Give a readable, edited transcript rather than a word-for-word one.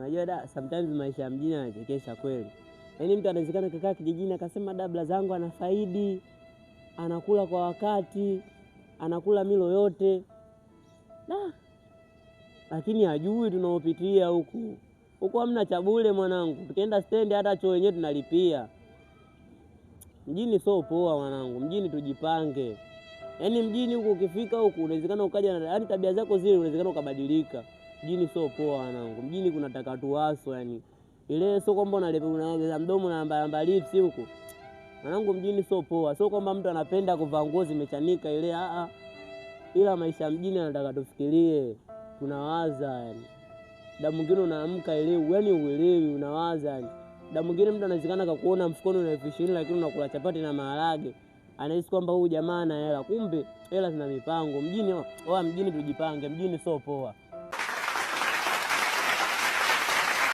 Unajua da, sometimes maisha ya mjini yanachekesha kweli. Yaani mtu anawezekana kakaa kijijini akasema dabla zangu anafaidi, anakula kwa wakati, anakula milo yote da, lakini hajui tunaopitia huku. Huku hamna cha bure mwanangu, tukienda stendi hata choo wenyewe tunalipia. Mjini sio poa mwanangu, mjini tujipange. Yaani mjini huku ukifika huku unawezekana ukaja na yaani tabia zako zile unawezekana ukabadilika. Mjini sio poa wanangu, mjini kuna takatuwaso yani. Ile sio kwamba unalegeza mdomo na amba lips huku. Mwanangu mjini sio poa, sio kwamba mtu anapenda kuvaa nguo zimechanika ile a a. Ila maisha mjini anataka tufikirie, tunawaza yani. Da mwingine unaamka ile yani uelewi unawaza yani. Da mwingine mtu anawezekana kakuona mfukoni una 20,000 lakini unakula chapati na maharage. Anahisi kwamba huyu jamaa ana hela, kumbe hela zina mipango. Mjini oa, mjini tujipange, mjini sio poa.